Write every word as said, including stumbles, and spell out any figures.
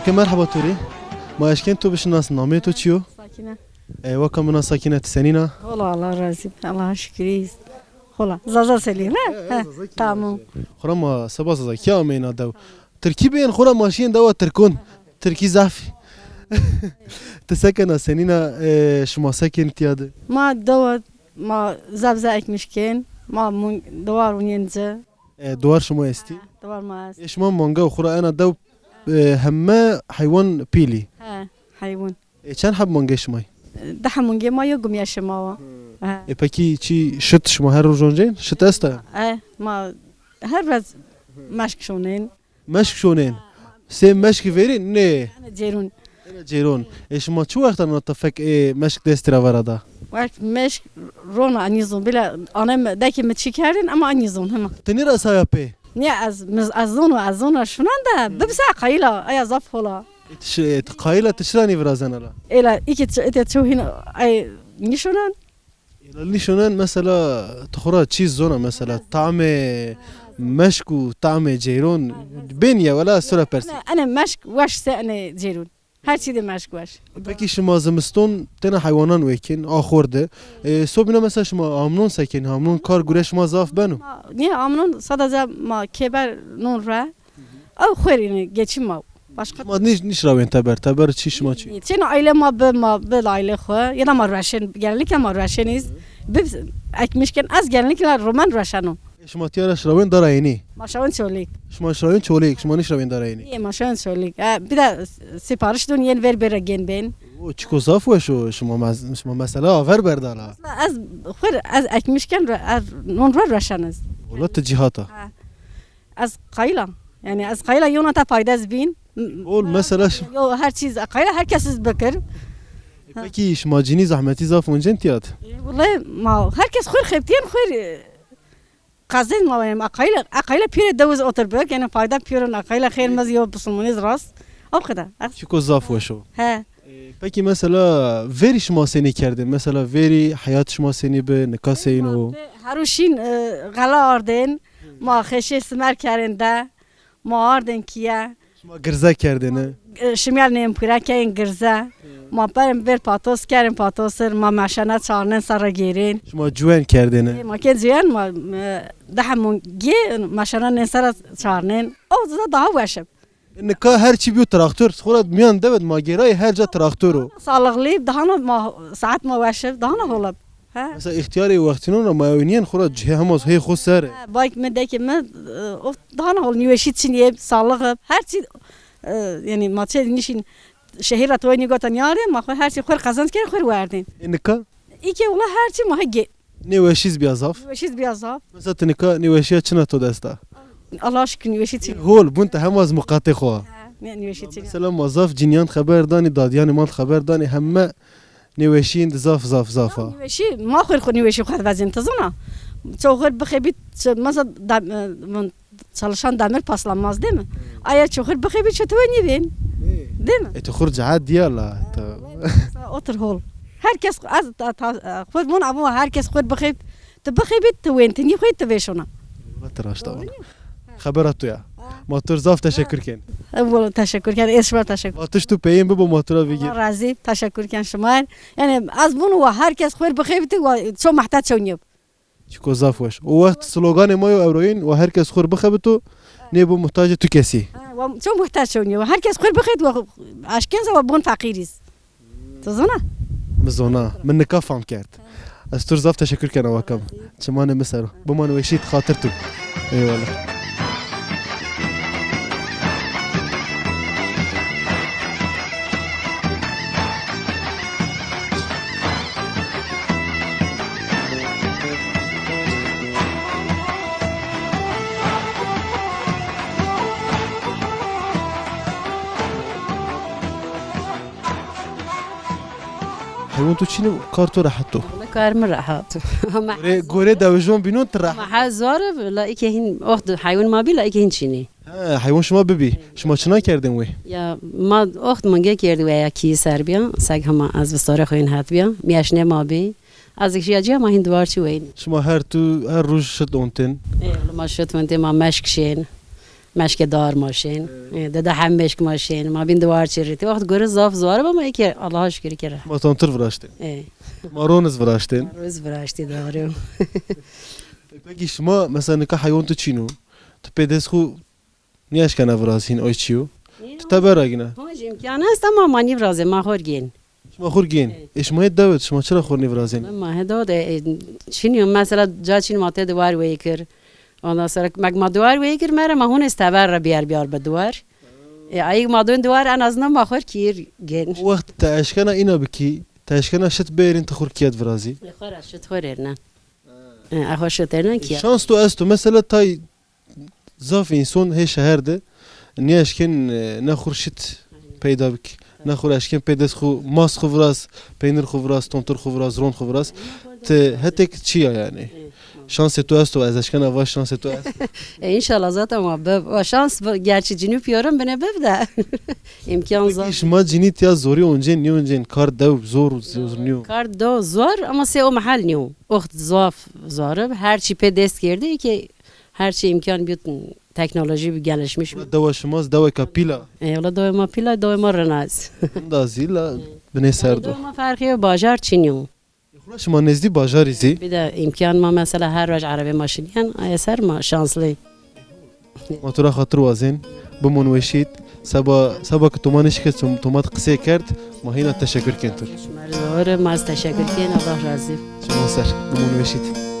Ke merheba to rê. Ma eşkên to bişinasin, nameyê to çi yo? Sakine. E, weka min a Sakine, ti senîn a? Hola, Allah razî. Allah'a şükür, iyiyiz. Hola, Zaza Selî, he? He, Zaza Selî. Tamam. Xora ma seba Zazakî ameyna dew. Tirkî bên xora ma şiyên dewa Tirkon. Tirkî zaf. Ti sekena, senîna, e, şima sekên tiya de? Ma dewa, ma zaf zaf ekmiş kên, ma mun-, dewar unên ci. E, dewar şima estî? Dewar ma est. E, şima manga xora ena dew, e, heme heywan pîlî? He, heywan. E, çend heb mangê şima yê? E, di heb mangê ma yo, gumîya şima wa. He. E, pekî çi şit şima her roj oncên? Şit esta? E, ma her roj meşk şonên. Meşk şonên? Sê meşkî verî? Nê. Ene cêrûn. Ene cêrûn. E, şima çi wexta nata fek ê meşk destî ra vera da? Wext meşk rona anî zon. Bile ane mi, dekê mi çi kerdin ama anî zon hema. Ti nêrasaya pê? Nê, ez, mi, ez zono, ez zona şunan de, bibse qayîla, aya zaf hola. E, ti şi-, e, ti qayîla ti çira nêvirazena la? Êla, îkî çi-, ete çew hîn, ay, nîşonan. Êla nîşonan, mesela, ti xo ra çî zona, mesela, tamê meşk û tamê ceyron, bên ya, wela ez to ra persî. Ene, ene meşk weş se ene ceyron. Her çî de meşk weş. Pekî şima zimiston tena heywanan wekên, a xor de. E, sobîna mesela şima amnon sekên, amnon kar gure şima zaf beno? Ma, nê amnon sadece ma kêber non re. Ew xwêr yine geçim ma. Başka. Ma nîş-, nîşrawên teber, teber çi şima çi? Çêna aile ma bi, ma bi aile xwe. Ya da ma rueşên, genellikle ma rueşên iz. Bi ekmişken ez genellikle romen rueşeno. E, şima tiya ra şirawên dara ênî? Ma şirawên Çolîg. Şima şirawên Çolîg, şima nîşirawên dara ênî? Ê, ma şirawên Çolîg. E, bir de sipariş dun yên ver bêra gên bên. O, çiko zaf weş o, şima mes-, şima mesela aver berdala. Ez xwir, ez ekmişken re-, ez non re reşen ez. Wala ti cîhata. Ha. Ez qayila. Yani ez qayila yona ta fayda ez bîn. Ol mesela ş- Yo, her çîz qayila, her kes iz bikir. E, pekî şima cinî zahmetî zaf oncên tiyat? E, wallahî ma her kes xwir xebtîyen xwir, e, Qazên ma wayem, aqayla, aqayla pîre dewiz otir bik, yani fayda pîrun aqayla xêr mez yo bisilmaniz rast. O kadar. Çiko zaf weş o. He. E, peki mesela verî şima senî kerdin? Mesela verî heyat şima senî bi, nika seyîn o? Herû şîn, e, xela ardên, ma xeşê simer kerên de, ma ardên kiye. Şima girze kerdêne? E, şimyal nêm pîra keyên girze. Ma perên vêr patos kerên, patosir, ma meşene çarnên serre gêrên. Şima cuwen kerdêne? E, ma kên cuwen, ma, e, daha mun gê meşene nên serre çarnên. O da daha weş ib. E, nika her çî bîyo traktor. Xora miyan dewet ma gêrayê her ca traktor o. Sağlıklı, daha na ma, saet ma weş ib, daha na hol ib. He. Mesela îxtîyarê wextînon ra ma ewnîyen xo ra cihê hema hê xo ser. He, bayk mi, dekê mi, e, of, daha na hol nîweşî çin yê, sağlık ib, her çî, e, yani ma çê nîşîn şehîr ra toy nîgota nîyardê, ma xo her çî xwir qezenc kerdê, xwir werdê. E, nika? Îkê wila her çî ma hê gê. Nêweşîz bîya zaf. Nêweşîz bîya zaf. Mesela ti nika nêweşîya çin a to dest a? Allah'a şükür nêweşî çin. Hol bun te hema ez muqatê xo. He, ne, nêweşî çin. Mesela ma zaf cinîyan xeber danî, dadîyanê ma xeber danî, heme nêweşîyên di zaf, zaf, zaf a. Nêweşî, ma xwir xo nêweşî xo vezên, ti zona. Ço xwir bixebî, ço, mesela, da-, e, vun, çalışan demir paslanmaz değil mi? Aya ço xwir bixebî, ço ti we nîvên. Değil mi? E, ti xwir cehet dîya la. Otir hol. Her kes, ez, ta, ta, xwir vun, ama her kes xwir bixeb, ti bixebî, ti wên, ti nîxwê, ti vêşona. Wala ti raşt a vana. Xebera to ya. Ma to r zaf teşekkür ken. E, wala teşekkür ken. Ez şima teşekkür. Ma tişt û peyên bibo ma to ra bigîr. Allah razî, teşekkür ken şima. Yani ez vûn wa her kes xwir bixebitî, wa ço muhtaç çew nîyo. Çiko zaf weş. O wext sloganê ma yo ewroyîn, wa her kes xwir bixebito, nêbo muhtacê tu kesî. Ha, wa ço muhtaç çew nîyo. Her kes xwir bixebit, wa eşken se wa bon feqîrîz. Ti zona? Mi zona. Mi nika fam kerd. Ez tu r zaf teşekkür kena waka mi. Çimanê mi ser o. Biman weşî, ti xatir tu. Eyvallah. Heywan to çin o, kar to rehet o? Wala kar mi rehet o. Ama gorê, gorê dewijon bînon ti rehet. Ma ha zor ib, la îkê hîn oxt heywan ma bî, la îkê hîn çinî. He, heywan şima bibî. Şima çina kerdên wê? Ya, ma oxt mingê kerdî wê ya kî ser bîya, seg hema ez vistorê xo yên het bîya. Mîyeşnê ma bî. Ez ik jîya cîya ma hîn diwar çi weyn. Şima her tu, her roj şit ontên? E, wala ma şit ontên, ma meşk şên. Meşke dar ma şên. E, dede hem meşk ma şên. Ma bîn diwar çirritî. Wext gore zaf zuar ba ma eke Allah'a şükür kere. Ma tontir viraştên. E. Ma roniz viraştên. Roz viraştî, doğru. E, peki şima mesela nika heywan tu çîn o. Tu pê dest xu nîeşkena virazîn oy çîyo. Tu teber ra gîna. Hoj imkan est ama ma nîvrazê, ma xor gên. Şima xur gên. E. E, şima hê dewet, şima çira xur nîvirazên? Ma hê dewet, e, e, çinî, mesela ca çinî ma tê diwar weyî kir. Ondan sonra mek ma diwar weyî kir, mere ma hûn ez teber ra biyar biyar bi diwar. E, ayîg ma dûn diwar en azından ma xur kîr gên. O wext te eşkena îna bikî, te eşkena şit bêrîn ti xur kiyet virazî. E, xur ez şit xur êrnen. E, e, xur şit êrnen kiyet. Şans to esto, mesela tay zaf înson hê şeher de nêeşkên, e, ne xur şit peyda bik, ne xur eşkên pê dest xu, mas xu viraz, peynir xu viraz, tontir xu viraz, ron xu viraz. Ti hetek çi ya yanî? Şansê tu esto, ez eşkena vaş şansê tu esto. E, înşallah zaten ma bi, wa şans bi, gerçi cinî pîyorin binê bib de. Îmkan zaf. Peki şima cinî tiya zorî oncên, nîoncên, kar dew zor, zor nîyo? Kar dew zor ama sê o mehel nîyo. Oxt zaf zor ib, her çî pê dest kerdî ki Her çi îmkan bîyo, teknolojî bi gelişmiş. Wela dewa şima zî deweka pîl a? E, wela dewa ma pîl a, dewa ma rind a zî. Rind a zî la binê serd o. Dewa ma ferqî yo, bajar çinî yo. Wela şima nêzdî bajarî zî? Bir de îmkan ma mesela her roj erebê ma şinîyen, aye ser ma şanslı. Ma tu ra xatir wazên, bimon weşît. Seba, seba ki tu ma nêşikê, tu ma qisey kerd, ma hîna teşekur kên tu. Şima zor, ma zî teşekur kên, Allah razî. Şima ser, bimon weşît.